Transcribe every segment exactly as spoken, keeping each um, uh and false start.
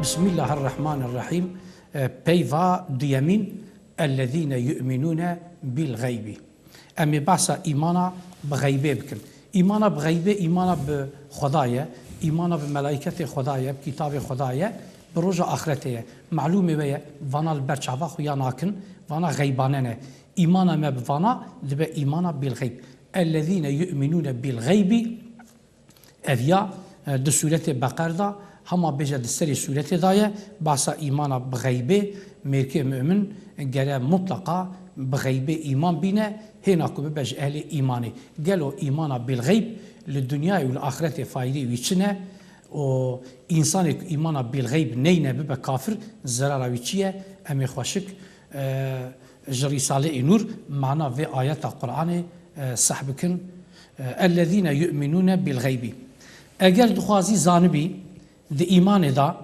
Bismillahirrahmanirrahim. E, peyva duyemîn, ellezîne yu'minûne bil xeybî. Em ê behsa îmana bi xeybê bikin. Îmana bi xeybê, îmana bi Xweda ye, îmana bi melaîketê Xweda ye, bi kitabê Xweda ye, bi roja axretê ye. Malûmê we ye, vana li ber çava xwe ya nakin, vana xeybane ne. Îmana me bi vana dibe îmana bil xeyb. Ellezîne yu'minûne bil xeybî. Ev ya, e, di sûretê Beqer de, hema bêje di serê sûretê de ye, behsa îmana bi xeybê, mêrkê mu'min gere mutleqa bi xeybê îman bîne, hêna ku bibe ji ehlê îmanê. Gelo îmana bilxeyb li dinyayê û li axretê faydê wî çi ne? Û însanê ku îmana bilxeyb neyne bibe kafir, zerara wî çi ye? Em ê xweşik, e, ji Rîsaleyê Nûr mana vê ayeta Qur'anê, e, seh bikin. E, ellezîne yu'minûne bil xeybî. Eger dixwazî zanibî di îmanê de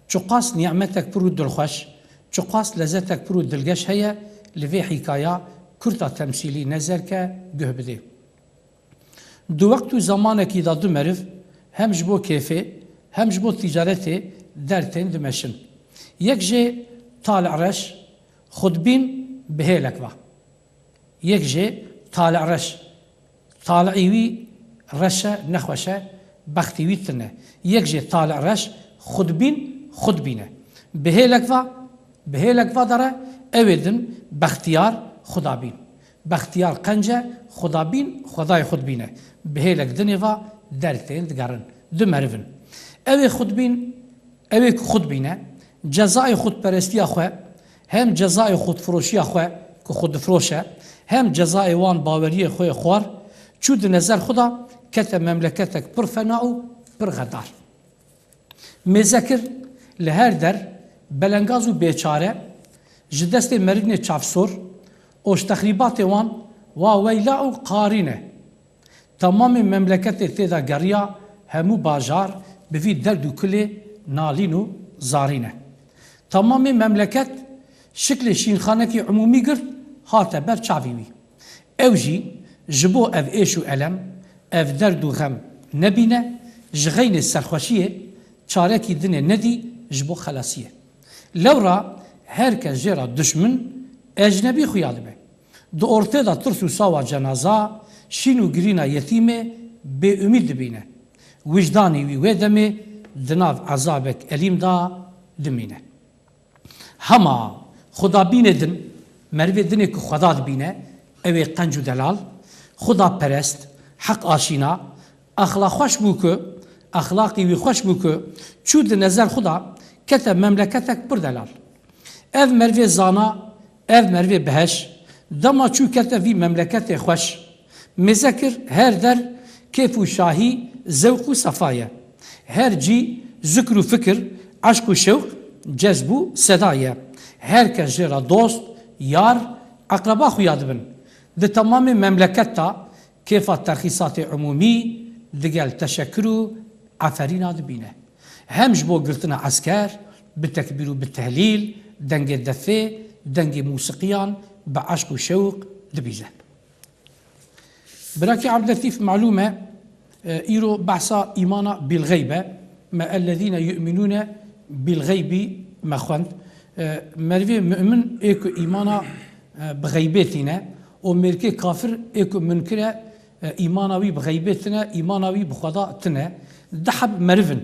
çiqas nîmetek pir û dilxweş, çiqas lezetek pir û dilgeş heye, li vê hîkaya kurta temsîlî nezer ke guh bidê. Di wext û zemanekî de du meriv hem ji bo kêfê hem ji bo tîcaretê dertên dimeşin. Yek jê Talî Reş, xudbîn bi hêlek va. Yek jê Talî Reş, talîî wî reş e, nexweş e, bextî wî tune. Yek jê Talî Reş, xudbîn, xudbîn e. Bi hêlek va, bi hêlek va dere, ew ê din bextiyar, xudabîn. Bextiyar qenc e, xudabîn, xwedayê xudbîn e. Bi hêlek dinê va dertên digerin. Du meriv in. Ew ê xudbîn, ew ê ku xudbîn e, cezayê xudperestiya xwe, hem cezayê xudfiroşiya xwe ku xwe difiroşe, hem cezayê wan baweriyê xwe yê xwar, çû di nezer xwe de kete memleketek pir fena û pir xedar. Mêze kir li her der belengaz û bêçare, ji destê merinê çavsor û ji texrîbatê wan wa weyla û qarî ne. Temamê memleketê tê de geriya, hemû bajar bi vî derd û kulê nalîn û zarî ne. Temamê memleket şiklê şînxanekî umûmî girt, hate ber çavî wî. Ew jî ji bo ev êş û elem, ev derd û xem nebîne, ji xeynê serxweşiyê çarekî dinê nedî ji bo xelasiyê. Lewra her kes jê re duşmin, ecnebî xuya dibe. Di ortê de tirs û sawa cenaza, şîn û girîna yetîmê bêumîd dibîne. Wijdanê wî wê demê di nav ezabek elîm de dimîne. Hema xudabînê din, merivê dinê ku xweda dibîne, ew ê qenc û delal, xudaperest, heq aşîna, exlaq xweş bû ku, exlaqî wî xweş bû ku, çû di nezer xwe de kete memleketek pir delal. Ev merivê zana, ev merivê biheş, dema çû kete vî memleketê xweş, mêze kir her der kêf û şahî, zewq û sefa ye. Her cî zikr û fikir, eşq û şewq, cezb û seda ye. Her kes jê re dost, yar, eqreba xuya dibin. Di temamê memleket de kêfa terxîsatê umûmî digel teşekkur û eferîna dibîne. Hem ji bo girtina esker, bi tekbîr û bi tehlîl, dengê defê, dengê mûsiqiyan, bi eşq û şewq dibîze. Birakî Ebdletîf, malûm e, e, îro behsa îmana bîlxeyb e. Me ellezîne yu'minûne bîlxeybî me xwend. E, merivê mu'min ê ku îmana, e, bi xeybê tîne û mêrkê kafir ê ku munkir e, e, îmana wî bi xeybê tine, îmana wî bi Xweda tine. Du heb meriv in.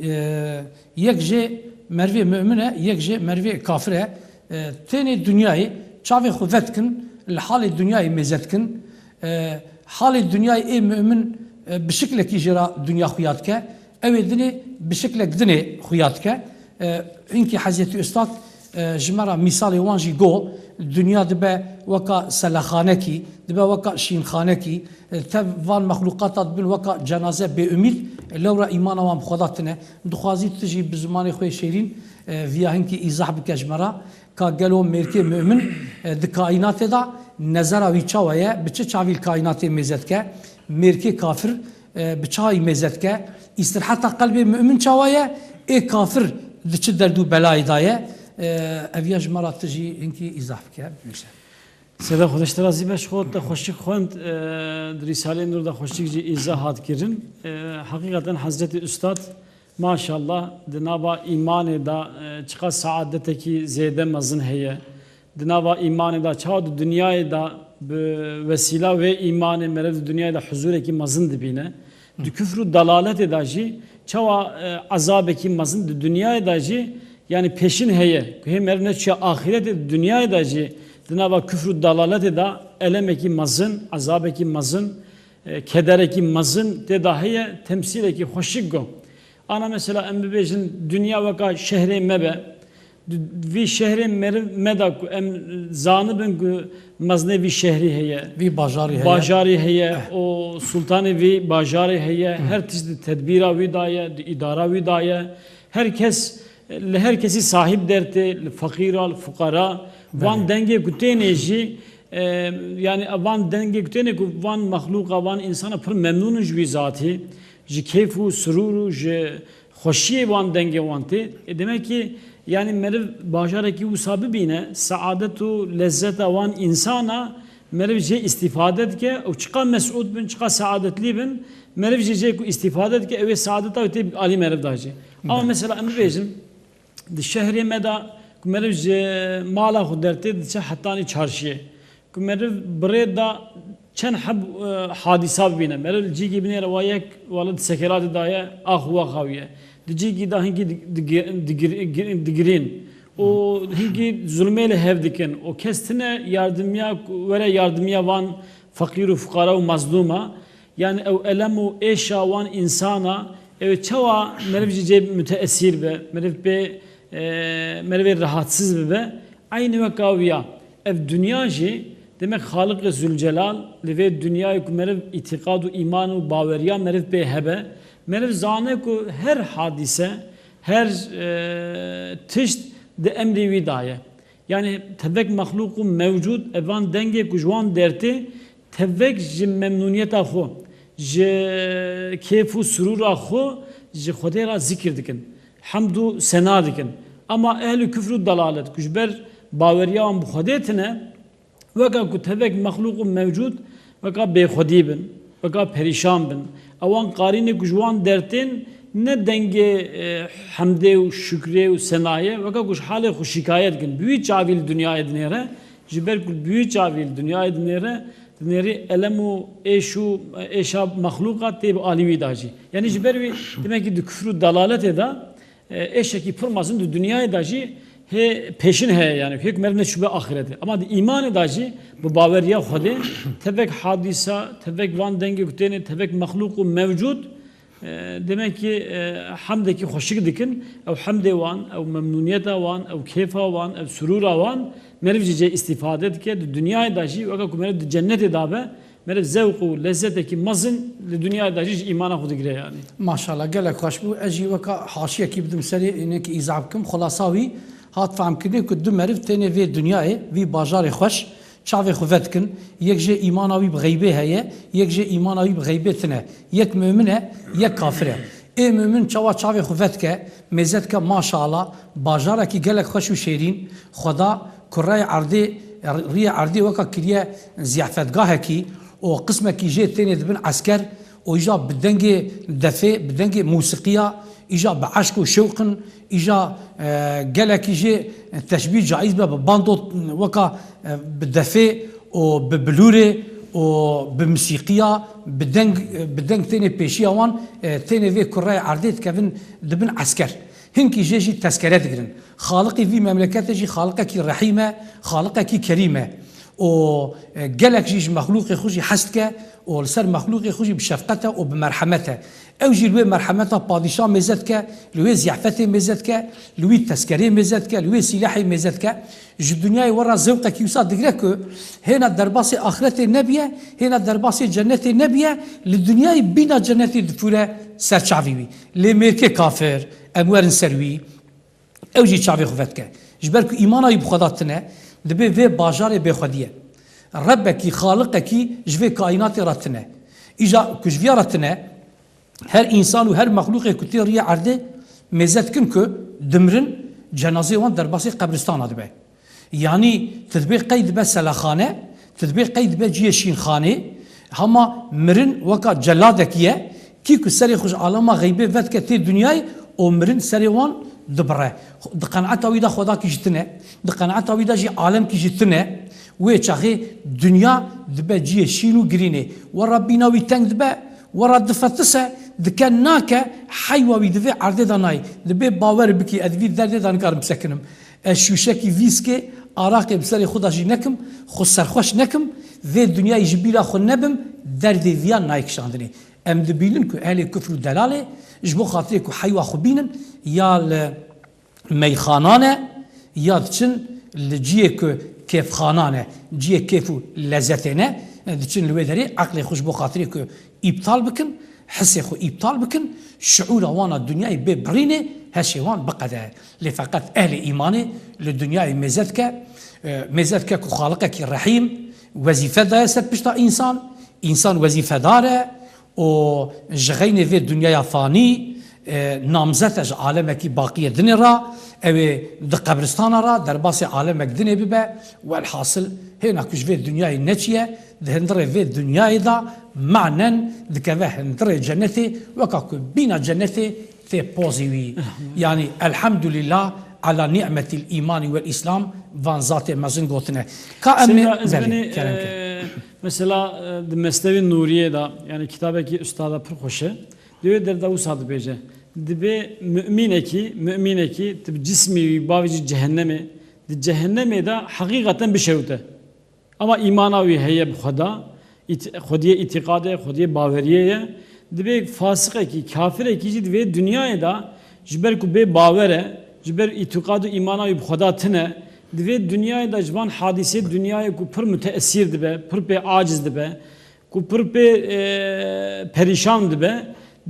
E, yek jê merivê mu'min e, yek jê merivê kafir e. E, tênê dinyayê, çavê xwe vedikin, li halê dinyayê mêze dikin. E, halê dinyayê ê mu'min, e, bi şiklekî jê re dinya xuya dike. Ew ê dinê bi şiklek dinê xuya dike. E, hinkî Hezretî Ustad, e, ji me re mîsalê wan jî got, dinya dibe weka selexanekî, dibe weka şînxanekî, e, tev van mexlûqata dibin weka cenaze bêumîd, e, lewra îmana wan bi Xweda tine. Dixwazî tu jî bi zimanê xwe yê şêrîn, e, viya hinkî îzah bike ji me re, ka gelo mêrkê mu'min, e, di kaînatê de nezera wî çawa ye, bi çi çavî li kaînatê mêze dike, mêrkê kafir, e, bi çi hayî mêze dike, îstirheta qelbê mu'min çawa ye, ê kafir di çi derd û belayê de ye, e, ev ya ji me re tu jî hinkî îzah bike, bibêje. Seyda, Xwedê ji te razî be, ji xwe te xweşik xwend, e, di Rîsaleyê Nûr de xweşik jî îzah hat kirin. E, heqîqeten Hezretî Ustad Maşallah, di nava îmanê de, e, çiqas seadetekî zêde mezin heye. Di nava îmanê de, çawa di dinyayê de bi wesîla wê îmanê meriv di dinyayê de huzûrekî mezin dibîne. Di kufr û dalaletê de jî çawa, e, ezabekî mezin di dinyayê de jî, yanî pêşîn heye. Ku hê meriv neçûya axîretê, di dinyayê de jî di nava kufr û dalaletê de elemekî mezin, ezabekî mezin, e, kederekî mezin tê de heye, temsîlekî xweşik go. Ana mesela em bibêjin dinya weka şehrê me be. Di-, vî şehrê meriv me de ku em zanibin ku mezinê vî şehrî heye. Vî bajarî heye. Bajarî heye, Eh. o sultanê vî bajarê heye. Her tişt di tedbîra wî de ye, di îdara wî de ye. Her kes, li her kesî sahîb dertê, li feqîra, li fuqara. Van Belê. dengê ku tênê jî, e, yanî van dengê ku tênê ku van mexlûqa, van însana pir memnûn in ji wî zatî, ji keyf û surûr û ji xweşiyê wan dengê wan tê. E, demek ki, yanî meriv bajarekî wisa bibîne, seadet û lezzeta wan însana meriv jê îstîfade dike û çiqa mesûd bin, çiqa seadetlî bin, meriv jê jê ku îstîfade dike, ew ê seadeta wê tê alî meriv da jî. Ama Belê. mesela em bibêjin, di şehrê me de ku meriv ji mala xwe dertê diçe hetanî çarşiyê. Ku meriv bi rê de çend heb, e, hadîsa bibîne. Meriv li cîkî binêre wa yek wala di sekeratê de ye, ax û waxa wî ye. Di cîkî de hinkî di-, digi-, digir-, gir-, digirîn. Û hinkî zulmê li hev dikin. Û kes tine yardimiya, were yardimiya van feqîr û fuqara û mezlûma. Yanî ew elem û êşa wan însana, ew çawa meriv ji cê müteesîr be, meriv pê, e, merivê rahatsiz bibe, eynî weka wî ya. Ev dinya jî, demek Xaliqê Zülcelal, li vê dinyayê ku meriv îtîqad û îman û baweriya meriv pê hebe, meriv zane ku her hadîse, her, e, tişt di emrê wî daye. Yanî tevek mexlûq û mewcûd, evan dengê ku ji wan dertê, tevek ji memnûniyeta xwe, ji kêf û surûra xwe ji Xwedê re zikir dikin, hemd û sena dikin. Ama ehlî kufr û dalalet ku ji ber baweriya wan bi Xwedê tine, weka ku tevek mexlûq û mewcûd, weka bêxwedî bin, weka perîşan bin. Ewan qarînê ku ji wan dertên ne dengê, e, hemdê û şukrê û senayê, weka ku ji halê xwe şikayet dikin. Bi wî çavî li dinyayê dinêre, ji ber ku bi wî çavî li dinyayê dinêre, dinêrî elem û êş û, e, êşa mexlûqa tê bi alî wî da jî. Yanî ji ber wî, demek ki di kufr û dalaletê de, e, êşekî pir mezin di dinyayê de jî hê pêşin heye, yanî hê ku meriv neçûbe axîretê. Ama di îmanê de jî bi baweriya Xwedê, tevek hadîsa, tevek van dengê ku têne, tevek mexlûq û mewcûd, e, demek ki, e, hemdekî xweşik dikin, ew hemdê wan, ew memnûniyeta wan, ew kêfa wan, ew surûra wan, meriv jî cê îstîfade dike, di dinyayê de jî weke ku meriv di cennetê de be, meriv zewq û lezzetekî mezin li dinyayê de jî ji îmana xwe digire yanî. Maşallah, gelek xweş bû. Ez jî weka haşiyekî bidim serê, hinek îzah bikim. Xulasa wî hat fehmkirinê ku du meriv tênê vê dinyayê, vî bajarê xweş, çavê xwe vedikin. Yek jê îmana wî bi xeybê heye, yek jê îmana wî bi xeybê tine. Yek mumin e, yek kafir e. Ê mumin çawa çavê xwe vedike, mêze dike, maşallah, bajarekî gelek xweş û şêrîn, Xweda kureyê erdê, riyê erdê weka kiriye ziyafetgahekî û qismekî jê tênê dibin esker û îja bi dengê defê, bi dengê mûsiqiya, îja bi eşq û şewqin, îja, e, gelekî jê teşbîh caiz be, bi bando weka, e, bi defê û bi bilûrê û bi misîqiya, bi deng, bi deng tênê pêşiya wan, e, tênê vê kureyê erdê dikevin, dibin esker. Hinkî jê jî tezkere digirin. Xaliqî vî memleketê jî xaliqekî rehîm e, xaliqekî kerîm e. Û, e, gelek jî ji mexlûqê xwe jî hes dike û li ser mexlûqê xwe jî bi şefqet e û bi merhemet e. Ew jî li wê merhemeta padîşa mêze dike, li wê ziyafetê mêze dike, li wî tezkerê mêze dike, li wê sîlehê mêze dike. Ji dinyayê we re zewqekî wisa digire ku hêna derbasê axretê nebiye, hêna derbasê cennetê nebiye, li dinyayê bîna cennetê difûre ser çavê wî. Lê mêrkê kafir, em werin ser wî, ew jî çavê xwe vedike. Ji ber ku îmana wî bi Xweda tine, dibê vê bajarê bêxwedî ye. Rebbekî, xaliqekî ji vê kaînatê re tine. Îja ku ji viya re tine, her însan û her mexlûqê ku tê riyê erdê mêze dikin ku dimirin, cenazeyê wan derbasî qebristana dibe. Yanî tu dibê qey dibe selaxane, tu dibê qey dibe cihê şînxanê, hema mirin weka celadekî ye, kî ku serê xwe ji alema xeybê vedike tê dinyayê û mirin serê wan dibire. Di qenaeta wî de Xwedakî jî tune, di qenaeta wî de jî alemkî jî tune. Wê çaxê dinya dibe cihê şîn û girînê. Wera bîna wî teng dibe, wera difetise, dike nake, heywa wî di vê erdê de nayê. Dibê bawer bikî, ez di vî derdê de nikarim bisekinim. Ez şûşekî vîskê araqê bi serê xwe de jî nekim, xwe serxweş nekim, vê dinyayê ji bîra xwe nebim, derdê viya nayê kişandinê. Em dibînin ku ehlê kufr û delalê ji bo xatirê ku heywa xwe bînin, ya li meyxanan e, ya diçin li cihê ku kêfxanan e, cihê kêf û lezetê ne, diçin li wê derê eqlê xwe ji bo xatirê ku îptal bikin, hisê xwe îptal bikin, şiûra wan a dinyayê bê birînê, heşê wan biqede. Lê feqet ehlê îmanê li dinyayê mêze dike, e, mêze dike ku Xaliqekî Rehîm wezîfe daye ser pişta însan, însan wezîfedar e, û ji xeynê vê dinyaya fanî, e, namzet e ji alemekî baqiyê dinê re, ew ê di qebristana re derbasê alemek dinê bibe. Welhasil, hêna ku ji vê dinyayê neçiye, di hundirê vê dinyayê de manen dikeve hundirê cenetê, weka ku bîna cenetê tê pozî wî. Yanî, elhamdulillah ala ni'metil îmanî wel îslam, van zatê mezin gotine. Ka em ê, Seyda, ez belê, benî, kerem ke. e, mesela, e, di Mesnevî Nûriyê de, yani kitabekî ustada pir xweş e. Di wê derda wisa dibêje. Dibê mumînekî, mumînekî, tu bi cismê wî bavêjî cehennemê, di cehennemê de heqîqeten bişewite. Ama îmana wî heye bi Xweda, ît-, Xwediyê îtîqad e, Xwediyê baweriyê ye. Dibê fasiqekî, kafirekî jî di vê dinyayê de ji ber ku bê bawer e, ji ber îtîqad û îmana wî bi Xweda tune, di vê dinyayê de ji van hadîsê dinyayê ku pir muteesîr dibe, pir pê aciz dibe, ku pir pê, e, perîşan dibe,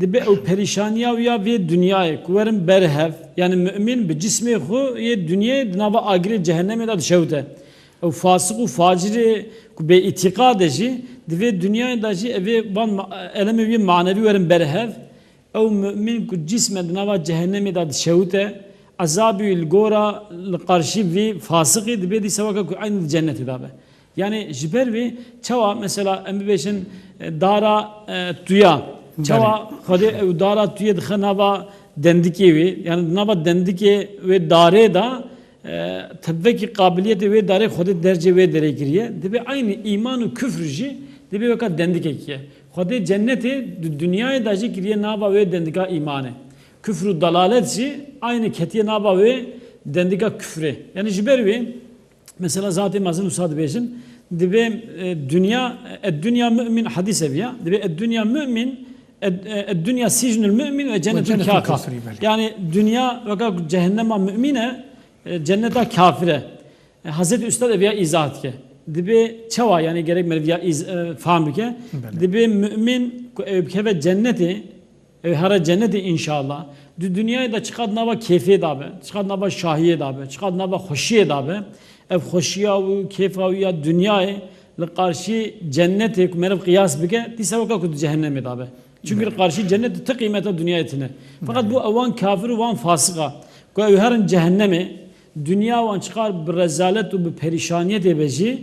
dibe ew perîşaniya wî ya vê dinyayê ku werin ber hev, yani mumîn bi cismê xwe yê dinyayê di nava agirê cehennemê de dişewite. Ew fasiq û facirê ku bê îtîqad e jî, di vê dinyayê de jî evê van ma-, elemê wî manevî werin ber hev, ew mumîn ku cism e di nava cehennemê de dişewite, ezabî wî li gora li qarşî vî fasiqî dibê dîsa weke ku eynî di cennetê de be. Yani ji ber vî çawa mesela em bibêjin, e, dara, e, tuya. Belê. Çawa Xwedê ew dara tuyê dixe nava dendikê wê, yani di nava dendikê wê darê de, e, tevvekî qabiliyetê wê darê Xwedê dercê wê derê kiriye. Dibê eynî îman û kufr jî dibê weka dendikekî ye. Xwedê cennetê di dinyayê de jî kiriye nava wê dendika îmanê. Kufr û dalalet jî eynî ketiye nava wê dendika kufrê. Yani ji ber wê Mesela zatê mezin wisa dibêjin, dibê, e, dinya, ed-dinya mu'min, hadîs ev ya, dibê ed-dinya mu'min, ed-, e, ed-dinya sicnul mu'min ve cennetul cennetul kafir. Kafir, belê. Yani dinya weka ku cehennema mu'min e, e, cenneta kafir e. E, Hazreti Üstad ev ya îzah dike. Dibê çawa, yani gerek meriv ya îz-, e, fam bike. Belê. Dibê mu'min ku ew bikeve cennetê, Ew here cennetê înşallah. Di dinyayê de çiqad nava kêfê de be, çiqad nava şahiyê de be, çiqad nava xweşiyê de be, ev xweşiya û kêfa wî ya dinyayê li qarşî cennetê ku meriv qiyas bike, dîsa weke ku di cehennemê de be. Çünkü li qarşî cennetê ti qîmeta dinyayê tine. Feqet bo ewan kafir û wan fasiqa ku ew herin cehennemê, dinya wan çiqar bi rezalet û bi perîşaniyetê be jî,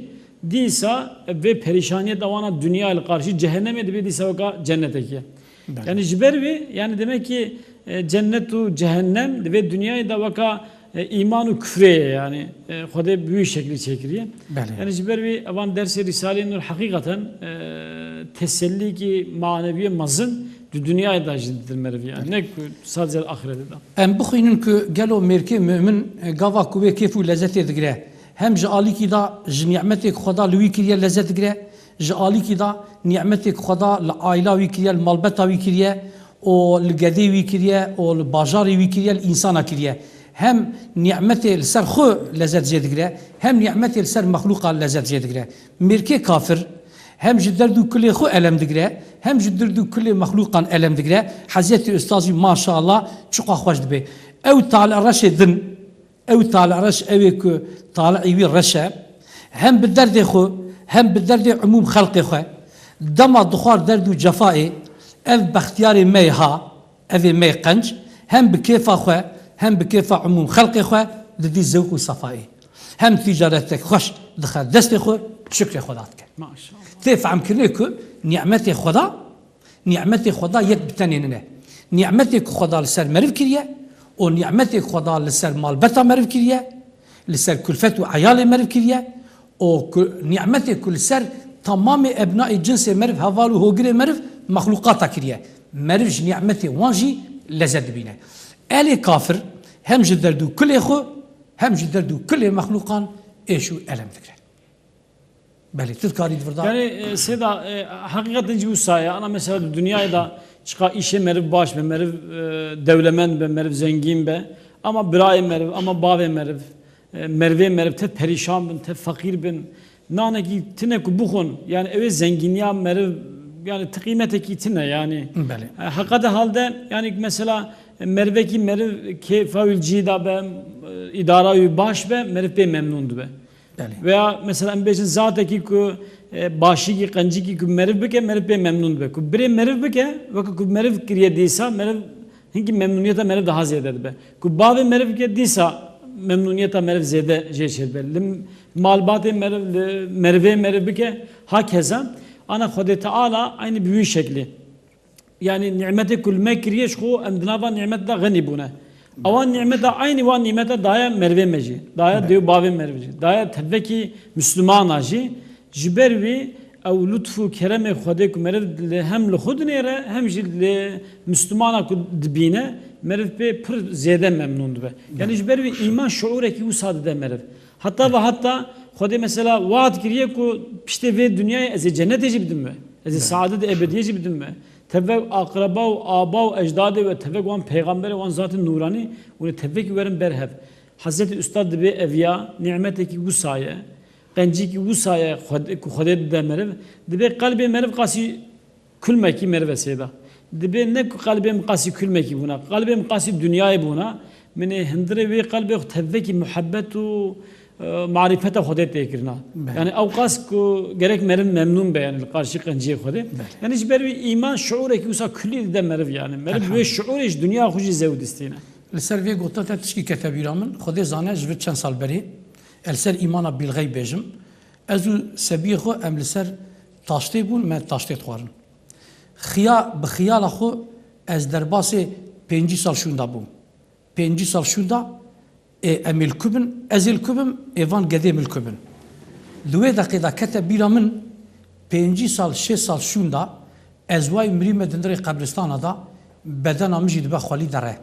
dîsa vê perîşaniyeta wana dinyayê li qarşî cehennemê dibe dîsa weka cennetekî ye. Belê. Yani ji ber vê, yani demek ki, e, cennet û cehennem di vê dinyayê de weka, e, îman û kufrê ye, yani, e, Xwedê bi wî şeklî çêkiriye. Belê. Yani ji ber vê evan dersê Rîsalê Nur heqîqeten, e, tesellîkî maneviyê mezin di dinyayê de jî didin meriv, yani ne ku sadece axirete de. Em bixwînin ku gelo mêrkê mu'min, e, gava ku wê kêf û lezetê digire, hem ji alîkî de ji nîmetê ku Xweda li wî kiriye lezet digire, ji alîkî de nîmetê ku Xweda li aîla wî kiriye, li malbeta wî kiriye û li gedê wî kiriye û li bajarê wî kiriye, li însana kiriye. Hem nîmetê li ser xwe lezet jê digire, hem nîmetê li ser mexlûqa lezet jê digire. Mêrkê kafir hem ji derd û kulê xwe elem digire, hem ji derd û kulê mexlûqan elem digire. Hezretî Ustaz jî maşallah çiqa xweş dibê. Ew tale reşê din, Ew tale reş ew ê ku tali'î wî reş e, hem bi derdê xwe, hem bi derdê umûm xelqê xwe. Dema dixwar derd û cefayê, ev bextiyarê me yê ha, ev ê me yê qenc, hem bi kêfa xwe, hem bi kêfa umûm xelqê xwe didî zewq û sefayê. Hem tîcaretek xweş dixe destê xwe, şukrê Xweda dike. Maşallah. Tê fehmkirinê ku nîmetê Xweda Nîmetê Xweda yek bi tenê nine. Nîmetê ku Xweda li ser meriv kiriye û nîmetê ku Xweda li ser malbeta meriv kiriye, li ser kulfet û eyalê meriv kiriye û ku, nîmetê ku li ser temamê ebnaê cinsê meriv, heval û hogirê meriv, mexlûqata kiriye. Meriv ji nîmetê wan jî lezet dibîne. Ehlê kafir hem ji derd û kulê xwe, hem ji derd û kulê mexlûqan êş û elem digire. Belê, tu dikarî di vir de. Yani, e, Seyda, e, heqîqeten jî wisa ye. Ana mesela di dinyayê de çiqa îşê meriv baş be, meriv, e, dewlemend be, meriv zengîn be. Ama birayê meriv, ama bavê meriv, e, merivê meriv tev perîşan bin, tev feqîr bin. Nanekî tine ku bixwin, yani ew ê zengîniya meriv, yani ti qîmetekî tine yani. Belê. E, heqete halde yani mesela merivekî meriv kêfa wî li cî de be, e, îdara wî baş be, meriv pê memnûn dibe. Belê. Veya mesela em bêjin zatekî ku, e, başîkî, qencîkî ku meriv bike, meriv pê memnûn dibe. Ku birê meriv bike, weke ku meriv kiriye dîsa, meriv hinkî memnûniyeta meriv daha zêde dibe. Ku bavê meriv bike, dîsa memnûniyeta meriv zêde jê çêdibe. Li malbatê meriv, li merivê meriv bike, hakeza. Ana Xwedê Teala eynî bi wî şeklî. Yani nîmetê ku li me kiriye ji xwe em di nava nîmet de xenî bûne. Ewan nîmeta eynî wan nîmeta daye merivê me jî. Daye Evet. dê û bavê meriv jî. Daye tevekî Müslümana jî. Ji ber wî ew lutf û keremê Xwedê ku meriv li hem li xwe dinêre hem jî li Müslümana ku dibîne meriv pê pir zêde memnûn dibe. Yani Evet. ji ber wî îman şuurekî wisa dide meriv. Heta ve heta Xwedê mesela waad kiriye ku piştê vê dinyayê ez ê cennetê jî bidim we. Ez ê Evet. saadetê ebediyê jî bidim we. Tevek aqreba û aba û ecdadê we, tevek wan peyxamberê, wan zatê nûranî, hûn ê tevekî werin ber hev. Hezretî Ustad dibê eviya nîmetekî wisa ye, qencîkî wisa ye Xwed-, ku Xwedê dide meriv, dibê qelbê meriv qasî kulmekî meriv e Seyda. Dibê ne ku qelbê min qasî kulmekî bûna, qelbê min qasî dinyayê bûna, min ê hundirê wê qelbê xwe tevekî muhebbet û, e, marîfeta Xwedê tê kirina. Belê. Yani ew qas ku gerek meriv memnûn be yani li qarşî qenciyê Xwedê. Belê. Yani ji ber wî îman şuurekî wisa kulî dide meriv yani. Meriv wê Elhamdulillah. şuurê ji dinya xwe jî zew distîne. Li ser vê gotina te tişkî kete bîra min, Xwedê zane ji vir çend sal berê, ez li ser îmana bîlxeyb bêjim. Ez û sebiyê xwe em li ser taştê bûn, me taştê dixwarin. Xiya-, bi xiyala xwe ez derbasê pêncî sal şûnda bûm. Pêncî sal şûnda, ê, em ê li ku bin, ez ê li ku bim, ê van gedê min li ku bin. Di wê deqê de kete bîra min, pêncî sal, şêst sal şûnda, ez way mirî me di hundirê qebristana de, bedena min jî dibe xwelî dere.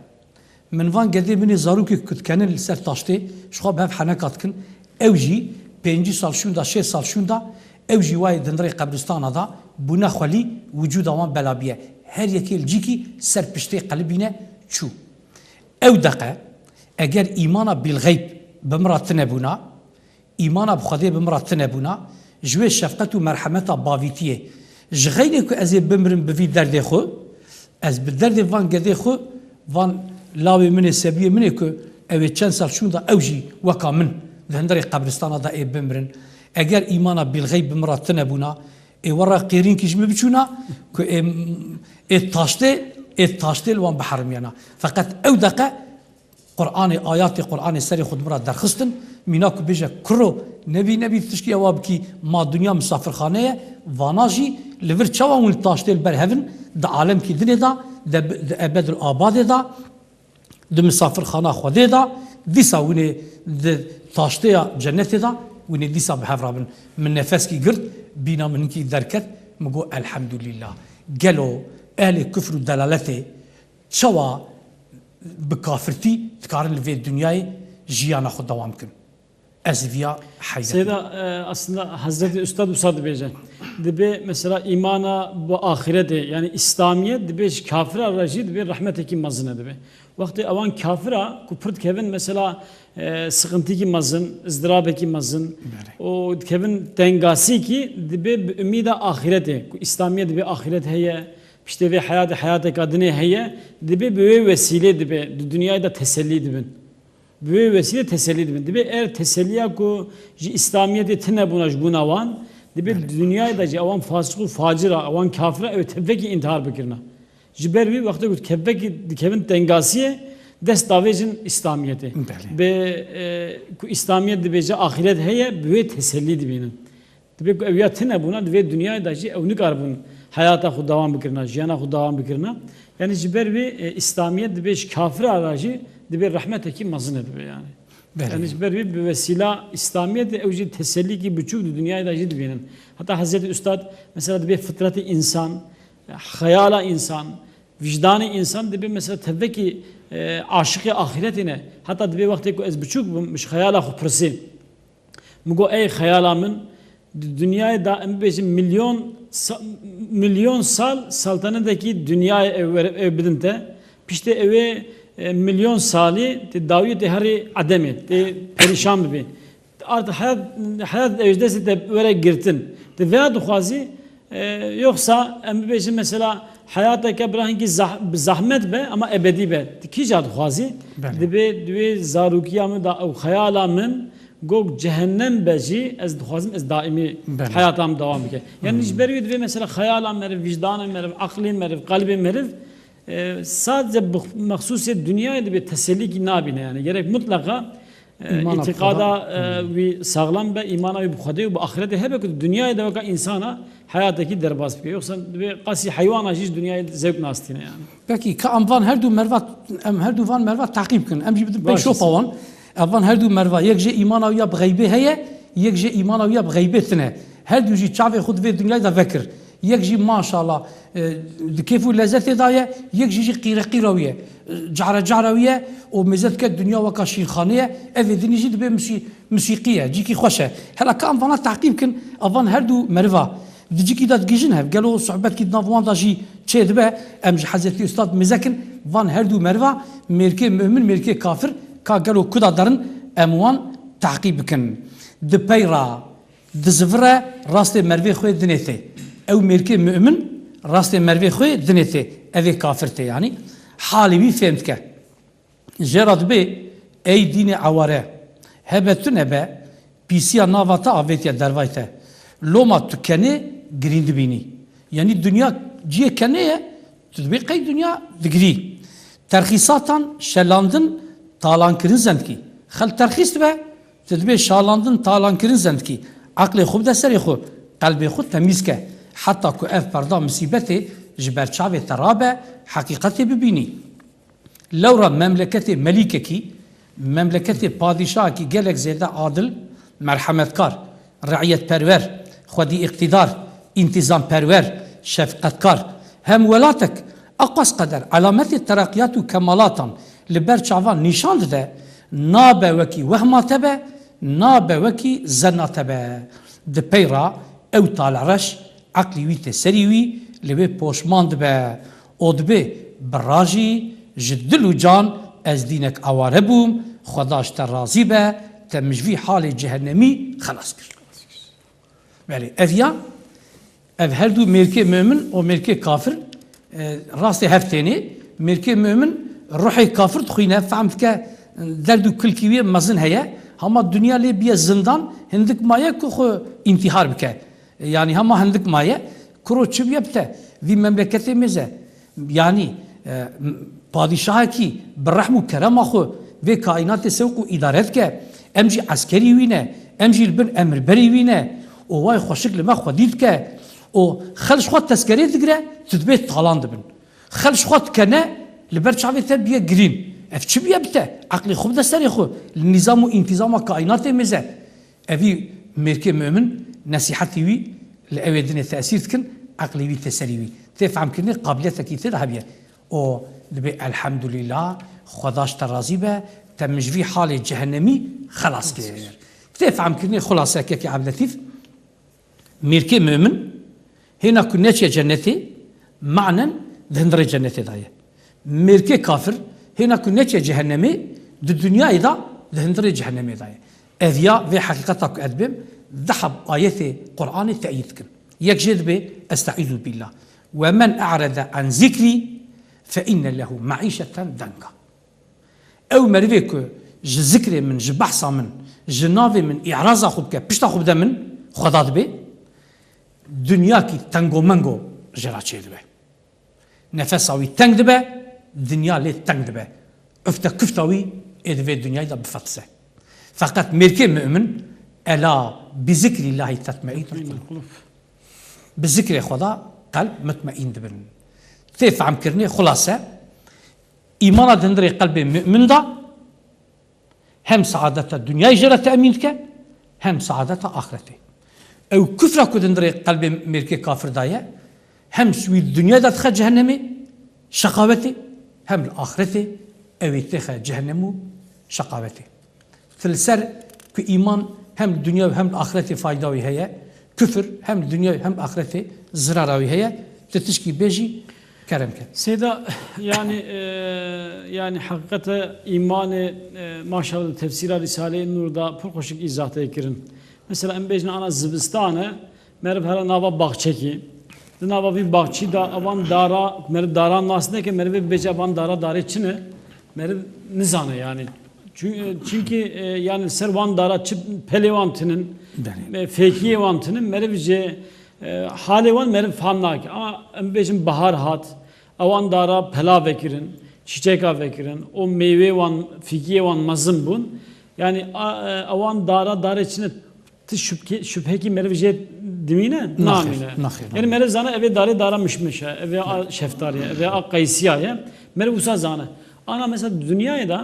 Min van gedê min ê zarokê ku dikenin li ser taştê, ji xwe bi hev heneka dikin. Ew jî pêncî sal şûnda, şêst sal şûnda, ew jî wayê di hundirê qebristana de bûne xwelî, wicûda wan belabiye. Her yekê li cîkî ser piştê qelibîne çû. Ew deqe, eger îmana bîlxeyb bi min re tine bûna, Îmana bi Xwedê bi min re tine bûna, ji wê şefqet û merhemeta bavîtiyê, ji xeynê ku ez ê bimirim bi vî derdê xwe, ez bi derdê van gedê xwe, van lawê min ê, sebiyê min ê ku ew ê çend sal şûnda ew jî weka min di hundirê qebristana de ê bimirin. Eger îmana bîlxeyb bi min re tine bûna, ê werra qêrînkî ji min biçûna ku ê, ê taştê, ê taştê li wan biherimiyana. Feqet ew deqe Qur'anê, ayatê Qur'anê serê xwe di min re derxistin, mîna ku bêje, kuro, nebî, nebî tişkî ewa bikî, ma dinya misafirxane ye, vana jî li vir çawa hûn li taştê li ber hev in, di alemkî dinê de, de, di ebedil abadê de, di misafirxana Xwedê de, dîsa hûn ê di taştêya cennetê de, hûn ê dîsa bi hev re bin. Min nefeskî girt, bîna min hinkî derket, min got, Elhemdulîllah. Gelo ehlê kufr û delaletê çawa bi kafirtî dikarin li vê dinyayê jiyana xwe dewam bikin. Ez viya heyret Seyda, e, aslında Hazreti Üstad wisa dibêje. Dibê mesela îmana bi axiretê, yani İslamiyet dibê ji kafira re jî dibê rehmetekî mezin e dibê. Wextê ewan kafira ku pir dikevin mesela, e, sıkıntıyekî mezin, izdirabekî mezin Belê. û dikevin tengasîkî dibê bi umîda axiretê. Ku İslamiyet dibê axiret heye, piştê vê heyatê heyateka dinê heye, dibê bi wê wesîlê dibê di dinyayê de tesellî dibin. Bi wê wesîlê tesellî dibin. Dibê ev teselliya ku ji îslamiyetê tune bûna ji bûna wan, dibê Belê. dinyayê de jî ewan fasik û facir a, ewan kafir a, ew ê tevekî întihar bikirina. Ji ber wî wextê ku kevekî dikevin tengasiyê, dest davêjin îslamiyetê. Belê. Bi, e, ku îslamiyet dibêje axîret heye, bi wê tesellî dibînin. Dibê ku ew ya tune bûna, di vê dinyayê de jî ew nikaribûn heyata xwe dewam bikirina, jiyana xwe dewam bikirina. Yanî ji ber wê, e, Îslamiyet dibê ji kafira re jî dibê rehmetekî mezin e dibê yanî. Belê. Yanî ji ber wê bi wesîla Îslamiyetê ew jî tesellîkî biçûk di dinyayê de jî dibînin. Heta Hezretî Ustad mesela dibê fitretê însan, xeyala însan, wijdanê însan dibê mesela tevekî, e, aşiqê axîretê ne. Heta dibê wextê ku ez biçûk bûm, min ji xeyala xwe pirsê. Min got, ey xeyala min, di dinyayê de em bibêjin milyon sa-, milyon sal saltanedekî dinyayê ew were-, ew bidin te. Piştê ewê, e, milyon salî tê dawiyê tê herî edemê, tê perîşan bibê. Artık heyat, heyat ew ji destê te were girtin. Te veya dixwazî, e, yoksa em bibêjin mesela heyateke bira hinkî zah-, bi zahmet be ama ebedî be. Ti kîja dixwazî? Belê. Dibê, dibê zarokîya min da ew xeyala min gok cehennem be jî ez dixwazim ez daîmî Belê. heyata min dewam bike. Yani Hmm. ji ber wê dibê mesela xeyala meriv, vijdana meriv, aqlê meriv, qelbê meriv, e, sadece bi mexsusê dinyayê dibê teselîkî nabîne yani. Gerek mutlaka, e, Îmana îtîqada, xwe da. e, Hmm. wî saxlam be, îmana wî bi Xwedê û bi axirete hebe ku dinyayê de weka însana heyatekî derbas bike. Yoksa dibê qasî heywana jî ji dinyayê zewk nastîne yani. Pekî, ka em van her du merva, em her du van merva teqîb kin. Em jî bidin pey Baş şopa wan. Ev van her du merva, yek jê îmana wî ya bi xeybê heye, yek jê îmana wî ya bi xeybê tine. Her du jî çavê xwe di vê dinyayê de vekir. Yek jî maşallah, e, di kêf û lezzetê de ye, yek jî jî qîreqîra wî ye. E, cara cara wî ye û mêze dike dinya weka şîrxanê ye. Evê dinî jî dibê misî-, misîqî ye, cîkî xweş e. Hela ka em vana teqîb kin, ev van her du meriva di cîkî de digihîjin hev. Gelo sohbetkî di nav wan de jî çê dibe, em ji Hezretî Ustad mêze kin, van her du meriva, mêrkê mu'min, mêrkê kafir, ka gelo ku de derin, em wan teqîb bikin. Di pey re, di zivire rastê mervê xwe dinê tê. Ew mêrkê mu'min rastê mervê xwe dinê tê. Ev ê kafir tê yanî. Halê wî fêm dike. Jê re dibê, ey dînê eware, hebe tu nebe, pîsiya nava te avêtiye dervay te. Loma tu kenê girîn dibînî. Yanî dinya ciyê kenê ye, tu dibê qey dinya digirî. Terxîsatan şelandin talankirin zendkî. Xelk terxîs dibe, tu dibê şalandin talankirin zendkî. Eqlê xwe bide serê xwe, qelbê xwe temîz ke. Heta ku ev perda misîbetê ji ber çavê te rabe, heqîqetê bibînî. Lewra memleketê melîkekî, memleketê padîşahekî gelek zêde adil, merhemetkar, re'yetperwer, xwedî îqtîdar, întîzamperwer, şefqetkar, hem welatek, aqas qeder, elametê tereqiyat û kemalatan li ber çavan nîşan dide, nabe wekî wehma te be, nabe wekî zenna te be. Di pey re ew talereş, eqlî wî tê serî wî, li wê poşman dibe. O dibê, bi rajî, ji dil û can ez dînek aware bûm, Xweda ji te razî be, te min ji vî halê cehennemî xelas kir. Belê, ev ya, ev her du mêrkê mu'min û mêrkê kafir, e, rastê hev tênê. Mêrkê mu'min ruhê kafir dixwîne, fehm dike, derd û kilkî wê mezin heye. Hema dinya lê biye zindan, hindik maye ku xwe întîhar bike. Yanî hema hindik maye, kuro çi bûye bi te? Vî memleketê mêze. Yanî, e, m-, padîşahekî bi rehm û kerema xwe vê kaînatê sewq û îdare dike. Em jî eskerî wî ne, em jî li bin emirberî wî ne. Û way xweşik li me xwedî dike. Û xelk ji xwe teskerê digire, tu dibê talan dibin. Xelk ji xwe dikene, li ber çavê te biye girîn. Ev çi bûye bi te? Eqlê xwe bide serê xwe. Li nîzam û întîzama kaînatê mêze. Evî mêrkê mu'min nesîhetî wî li ewê dinê tesîr dikin, eqlê wî tê serî wî. Tê fehmkirinê qabiliyetekî tê de hebiye. O dibê elhemdulîla, Xweda ji te razî be, te min ji vî halê cehennemî xelas kir. Tê fehmkirinê xulase kekê Ebdilletîf, mêrkê mu'min, hêna ku neçiye cennetê, manen di hundirê cennetê de ye. Mêrkê kafir, hêna ku neçiye cehennemê, di dinyayê de di hundirê cehennemê de ye. Ev ya vê heqîqeta ku ez dibêm, du heb ayetê Qur'anê teyîd dikin. Yek jê dibê, Estaizu billah. Ve men e'rede an zikrî fe inne lehu me'îşeten denka. Ew merivê ku ji zikrê min, ji behsa min, ji navê min î'raza xwe bike, pişta xwe bide min, Xweda dibê, dinyakî tengomengo jê re çêdibe. Nefesa wî teng dibe, dinya lê teng dibe. Ufte kufta wî ê di vê dinyayê de bifetise. Feqet mêrkê mu'min, ela bi zikrîllahî tetmeînnul qulûb. Bi zikrê Xweda qelb mutmeîn dibin. Tê fehmkirinê xulase, îmana di hundirê qelbê mu'min de hem saadeta dinyayê jê re te'mîn dike, hem saadeta axretê. Ew kufra ku di hundirê qelbê mêrkê kafir de ye, hem wî di dinyayê de dixe cehennemê, şeqawetê, hem li axretê ew ê têxe cehennem û şeqawetê. Ti li ser ku îman hem li dinya û hem li axretê fayda wî heye, kufir hem li dinya û hem axretê zirara wî heye, ti tişkî bêjî, kerem ke. Seyda, yani, e, yani heqîqete îmanê, e, maşallah tefsîra Rîsaleyê Nûr da pir xweşik îzah tê kirin. Mesela em bêjin ana zibistan e, meriv here nava baxçekî. Di nava vî baxçî de evan dara, meriv dara nas neke, meriv bêje evan dara darê çi ne, meriv nizane yani. Çü-, çünkü, e, yani ser wan dara çi pelê wan tinin, Belê. e, fêkiyê wan tinin, meriv jê, e, halê wan meriv fam nake. Ama em bêjin bahar hat, ewan dara pela vekirin, çiçeka vekirin, o meyvê wan, fîkiyê wan mezin bûn. Yani a, e, ewan dara darê çi ne, ti şübke-, şübhekî meriv jê dimîne? Naxêr, Namîne. naxêr, Yani namîne. meriv zane evê darê dara mişmiş e, evê a şeftarî ye, evê a qeysiya ye. Meriv wisa zane. Ana mesela dinyayê de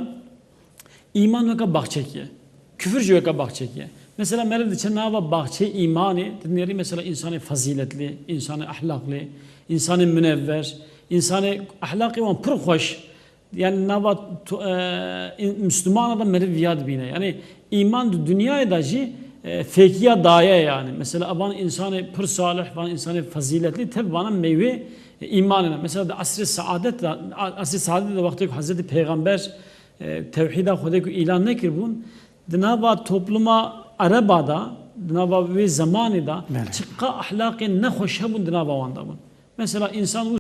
îman weke baxçekî ye. Küfür jî weke baxçekî ye. Mesela meriv diçe nava baxçeyê îmanê, dinêrî mesela insanê fezîletlî, insanê ehlaqlî, insanê munevver, insanê ehlaqê wan pir xweş, yani nava to-, e, in-, Müslümana da meriv viya dibîne. Yani îman di dinyayê de jî, e, fêkiya daye yani. Mesela evan insanê pir salih, van insanê fezîletlî, tev vana meyvê, e, îmanê ne. Mesela di esrê saadet de, a-, esrê saadet de wextê ku Hezretî Peyxember, e, tewhîda Xwedê ku îlan nekiribûn, di nava topluma Ereba de, di nava wê zemanê de Belê. çiqa ehlaqê nexweş hebûn di nava wan de bûn. Mesela însan